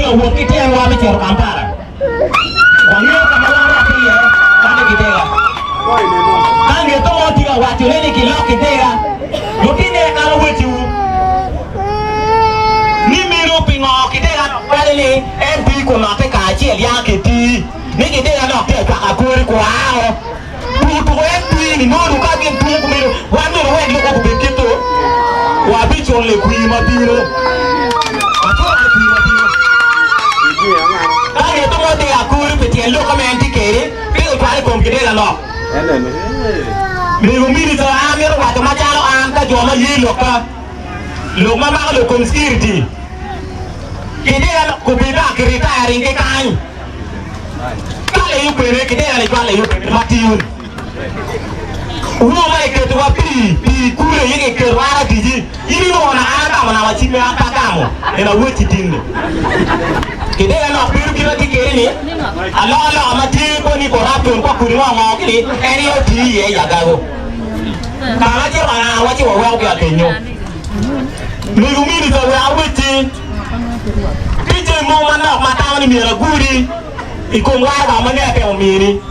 ka wot ki tyenwa me cito Kampala. Wangeyo ka ma wan rwatte iye, man i Gitega. Ka ngeto mo tye ka wacone ni kilok Gitega, lutine kalo wecciwu ni meno pingo Gitega dok kwede ni MP kunotte kacel ya kitii ni Gitega dok tye ka cwako akori kwao. Tuko tuko en twi ni nono ka gin tuko kumeno wan myero wek loko gubed kit to wa biculo i kwir ma bino. Waculo i kwir ma bino. Ka ngeto mo tye akuri pi tyen lok ma en tye kede, pe ocwale i kom kidega lok. Mego minista an amito waco macalo an ka jo ma ye lokka, lok ma mako lok kom security, kidega lok obed ki retiring ki kany. Cwal i kwene ki dero ni cwal i kwene ma tiyo ni. Woo ma iketo wa pii, pii kule aye ki keto an atici. In inongo na an agamo nama cim me an pe agamo en aweci tinni. Ki dero lok bedo kit ma tye kede ni aloka loka ma tye kwo ni corruption kwa kodi ngo ngo kini en aye otiyo iye i agago. Kare ma cito aa wa ci waweko ki akenyo. Mego minista wek aweci. Tye jami mogo manok ma atamo ni myero agudi i kom waraga ma nongo atemo mini.